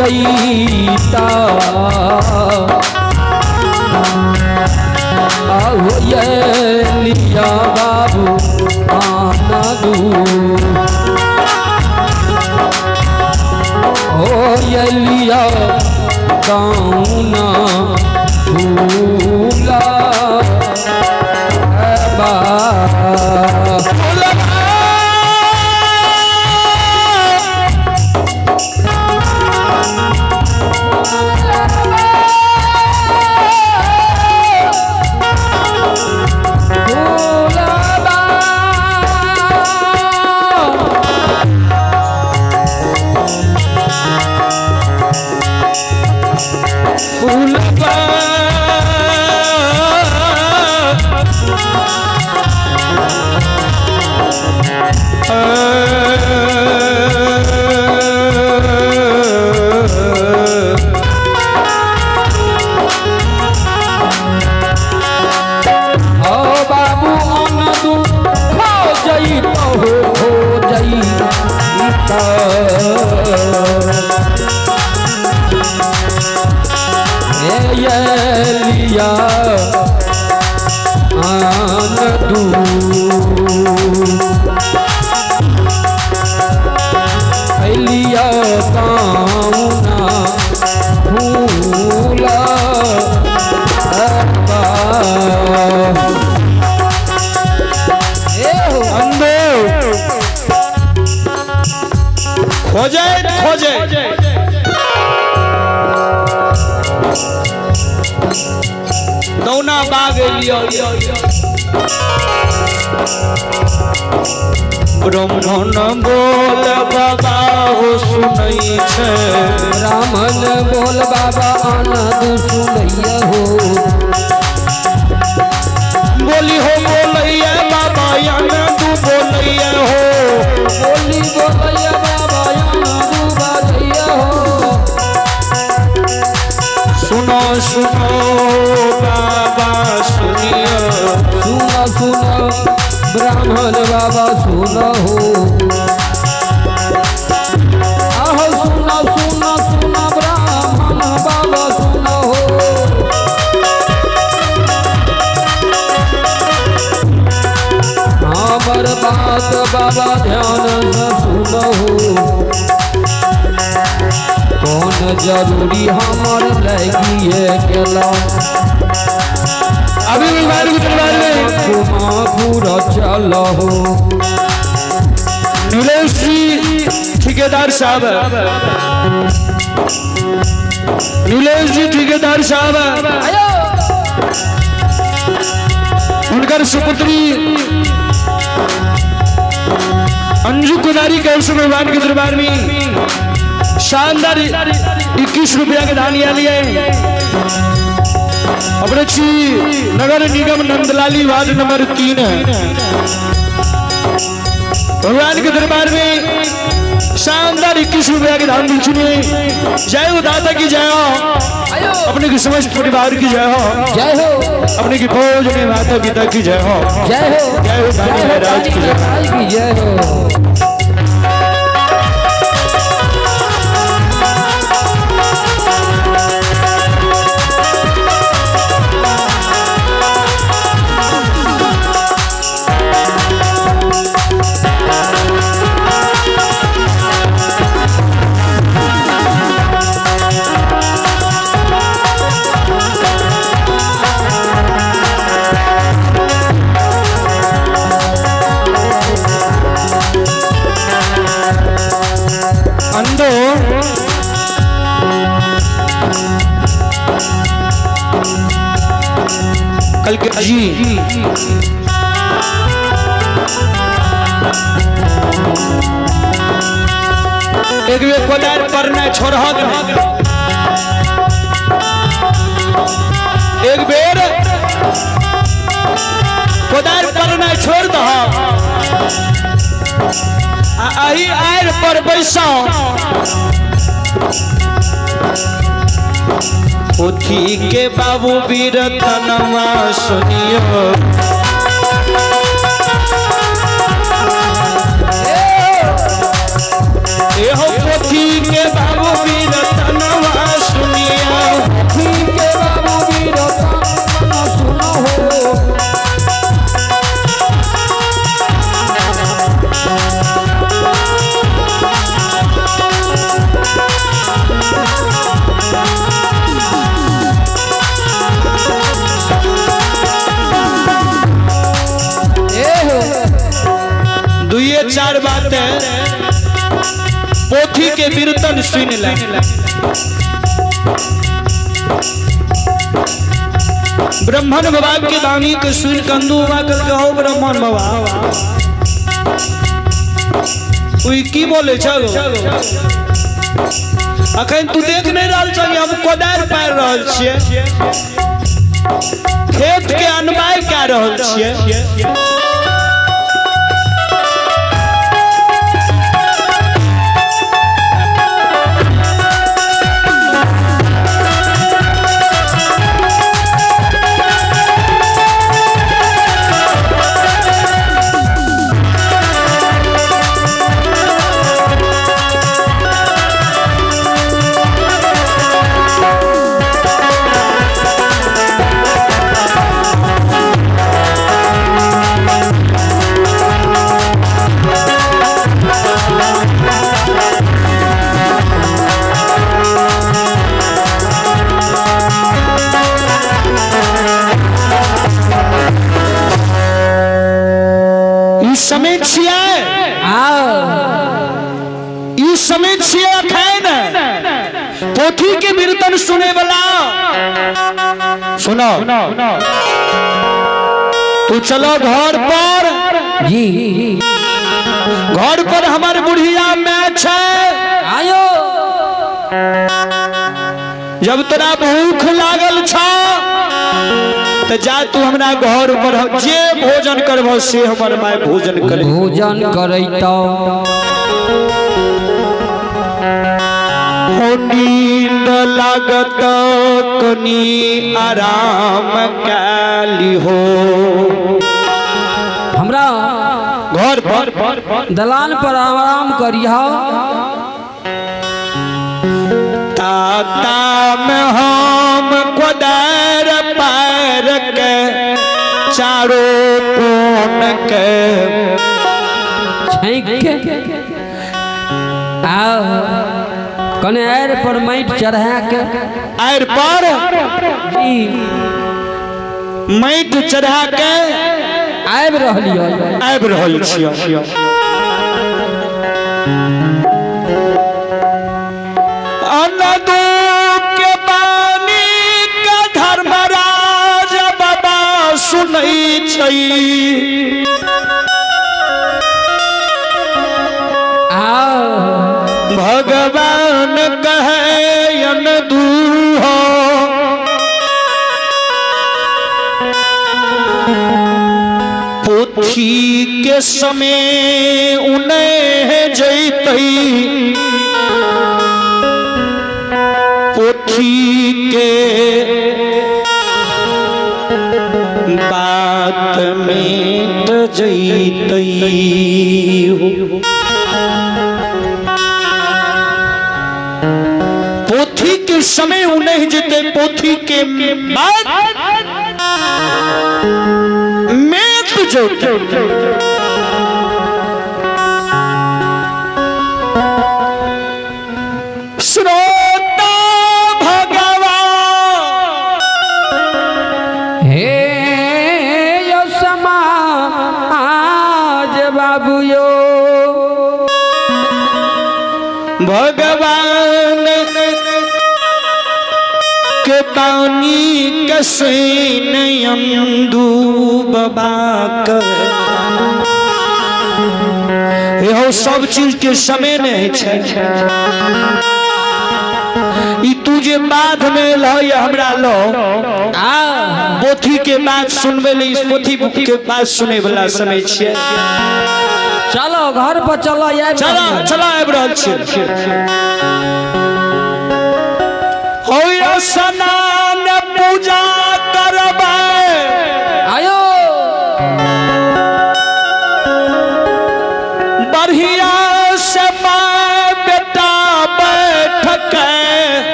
जईता। आहो ये लिया बाबू आनदू, हो ये लिया गाउना भूला बा। फूलबा। ओ बाबू अनदू खो जई तो हो जई। हे ये लिया आनदू, लिया काउना भूला बा। ए हो। अंधो खोजैत खोजैत दौना बाग एलियो। ब्राह्मण बोल बाबा हो सुनै छै। ब्राह्मण बोल बाबा आनंद सुनैया हो। बोली हो बोलैया बाबा आनंद बोलैया हो। बोली बोलैया बाबा आनंद बाजैया हो। सुनो सुनो बाबा सुनियो। सुनो सुनो ब्राह्मण बाबा सुनो हो। आहो सुनो सुनो सुनो ब्राह्मण बाबा सुनो हो। हमर बात बाबा ध्यान से सुनो हो। कौन जरूरी हमर लगिए गेला। अभी भगवान के दरबार में घुमापुर चल हो। नीलेश जी ठेकेदार साहब, नीलेश जी ठेकेदार साहब, उनकर सुपुत्री अंजू कुमारी कैसे भगवान के दरबार में शानदार 21 रुपया के दान लिए। अपने छी नगर निगम नंदलाली वार्ड नंबर 3 है। भगवान के दरबार में शानदार 21 रुपया के दान मिल चुके। जय हो दाता की जय हो, अपने की समस्त परिवार की जय हो, जय हो, अपने की फौज में माता पिता की जय हो, जय हो, जय हो दानी महाराज की जय। महाराज की जय हो। अंधो कल के जी एक बेर कोदार पर नहीं छोड़हक नहीं। एक बेर कोदार पर नहीं छोड़ दह, आ अही आयर पर बैसाओ। उठी के बाबू बीरतनवा सुनियो, एहो पोथी के बाबू बीरतनवा। पोथी के कीर्तन सुन ले। ब्राह्मण बाबा के वाणी के सुन कंदू बाबा कह हो ब्राह्मण बाबा उई की बोले छो, अखन तू देख नहीं रहल छ हम कोदारि पारि रहल छियै, खेत के अनबाइ कए रहल छियै। ई समय छियै, ई समय छियै अखन पोथी के कीर्तन सुने वाला। सुनो तू चलो घर पर जी, घर पर हमार बुढ़िया मैं छै, आयो जब तोरा भूख लागल छ तो जा तू हमरा घर पर जे भोजन करबो से हमर माय भोजन करे, भोजन करैतो। हो नींद लागत कनी आराम काली हो। हमरा घर पर दलान पर आराम करिह। ताता में हम कोदार पार के चारों कोन के छाँक के आओ कने आयर पर माटि चढ़ा के, आयर पर जी माटि चढ़ा के आबि रहली है, आबि रहल छियै। अनदू के बानी के धर्मराज बाबा सुनै छै, आओ भगवान कहे अनदू हो पोथी के समय उन्हें जैतई, पोथी के बात में जैतई। पोथी के समय उन्हें जैते, पोथी के बात में जैते। श्रोता भगवान हे यो समाज बाबू यो, भगवान के बानी कसे नयंदू बाबा कर। एहो सब चीज के समय नहीं छै। ई तू जे बाद में लह हमरा लो पोथी के बात सुनबे ले, इस पोथी के बात सुने वाला समय छियै। चलो घर पर चलो, चलो चलो आबि रहल छियै। हो स्नान पूजा करबै, आयो बढ़िया से माय बेटा बैठ के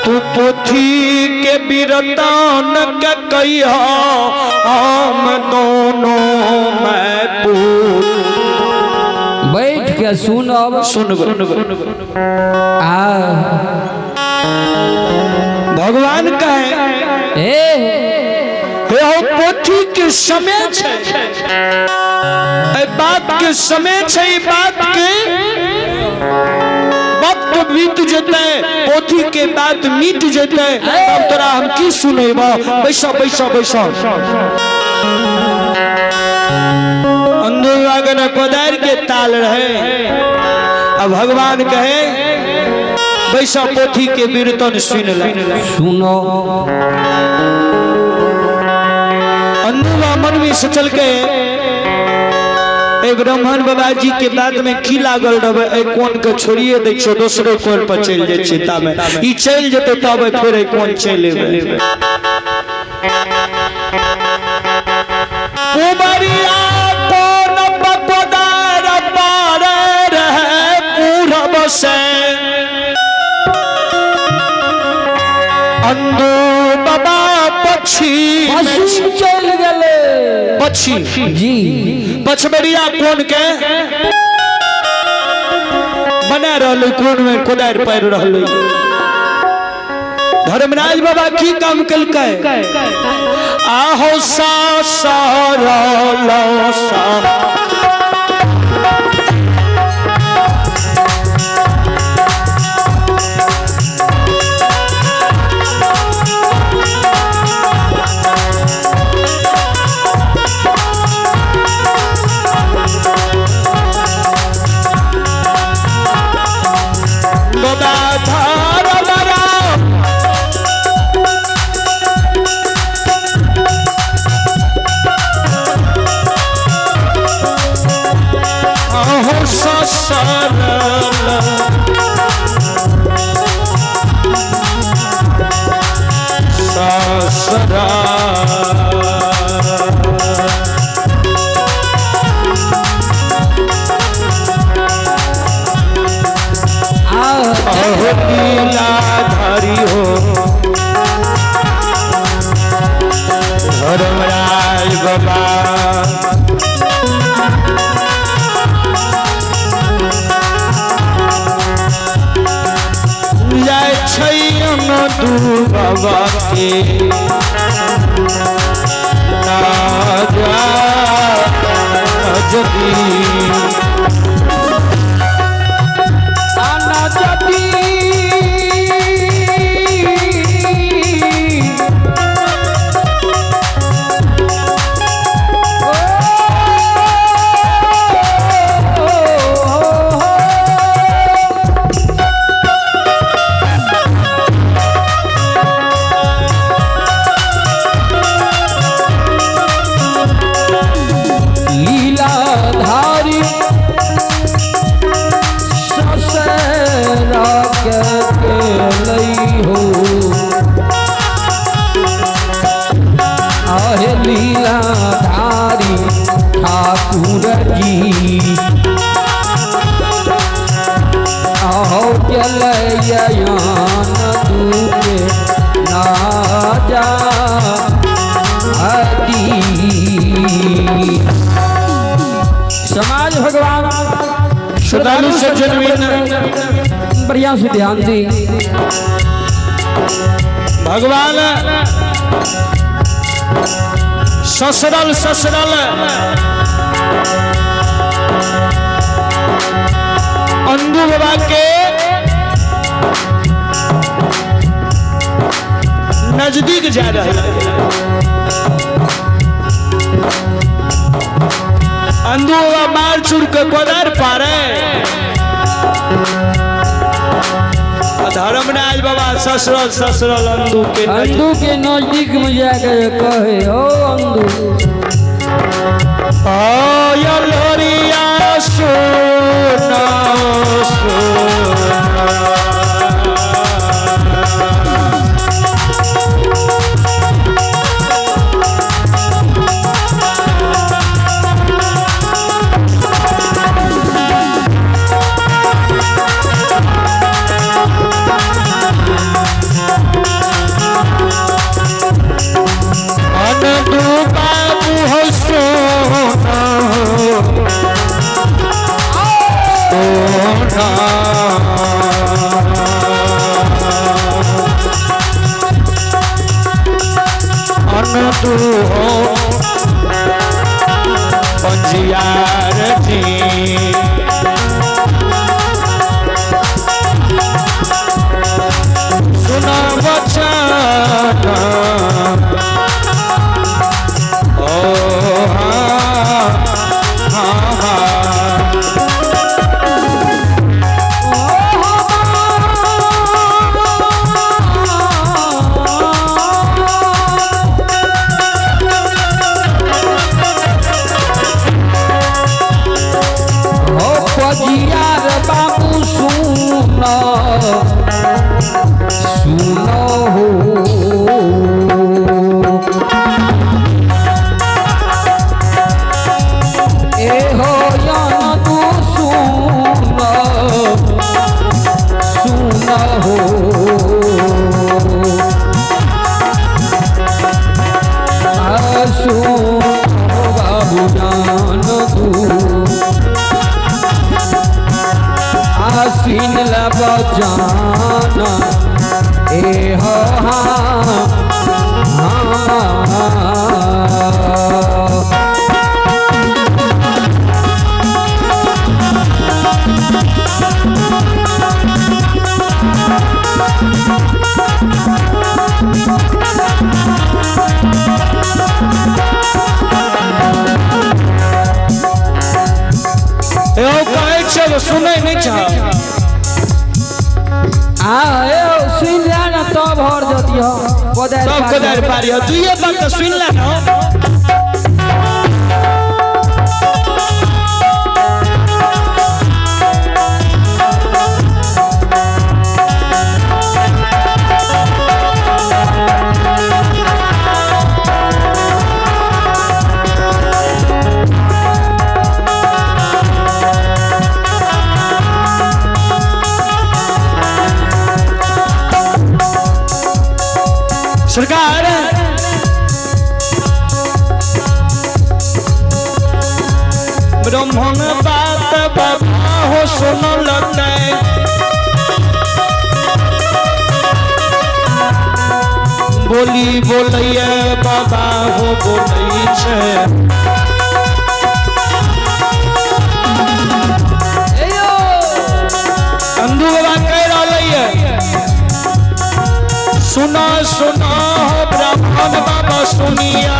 तू पोथी के बिरतान के कहिया हम दोनों मैं पूत बैठ के सुनब सुनब। आ भगवान कहे ए हे हो पोथी के समय छै। ए बात के समय छै, ई बात के वक्त बीत जेतै, पोथी के बात मिट जेतै, तब तोरा हम की सुनेबो। बैसा बैसा बैसा। अंदर आगन कोदार के ताल रहे। अब भगवान कहे बैसा, पोथी के वीरतन सुन ले। सुनो। अंदुआ मन में सोचल के ए ब्राह्मण बाबा जी के बात में की लागल रहबे, ए कोन के छोड़िए दै छियै, दोसरे कोन पर चलि जाइ छियै, तामे ई चलि जेतै तब फेर ए कोन चलि एबै। पुबरिया कोन पकोदार पार रहे पूरब से, अंदू बाबा पक्षी पश्चिम चलि गेलै। पक्षी जी। पछबरिया कोन के बना रहलै, कोन में कोदारि पारि रहलै। धर्मराज बाबा की काम केलकै? आहो सा सा रा सा बाबा धर्मराज आहो सा सा रा ला सा सरा। अहो लीलाधारी हो धर्मराज बाबा, जाय छै दू बाबा के ना जा जदी। आना जदी। लीलाधारी ससरा के लई हो, आहे लीलाधारी ठाकुर जी, आहो चलयन दूके ना जा हती। समाज भगवान श्रद्धालु सज्जन बढ़िया से ध्यान दी। भगवान ससरल ससरल अंदू बाबा के नजदीक जा रहे। अंदू बाबा मार चूर के कोदार पारे, धर्मराज बाबा ससरल ससरल अंदू के नजदीक। अंदू के नजदीक में जाकर कहे ओ अंदू आया लोरिया सोना सोना अनदू बाबू हो सोना सोना अनदू हो पंजियार जी। सुना बचन ओ हाँ हाँ हाँ। हो पजियार बाबू सुनो सुनो हो, ए हो यान तू सुनो सुनो हो, सुनो बाबू जान तू आसीन लब जाना ए हो हाँ हाँ। एहो कहै छै सुनै नहि छह। आ ए सुन ले ना तब हर जतिह कोदारि तब कोदारि पारिह, दुइये बात तऽ सुनि ले ना। सरकार ब्राह्मण बात बाबा हो सुनलकै, बोली बोलैया बाबा हो बोलै छै। अंधू बाबा कह रहलै सुना सुना हो ब्राह्मण बाबा सुनिया,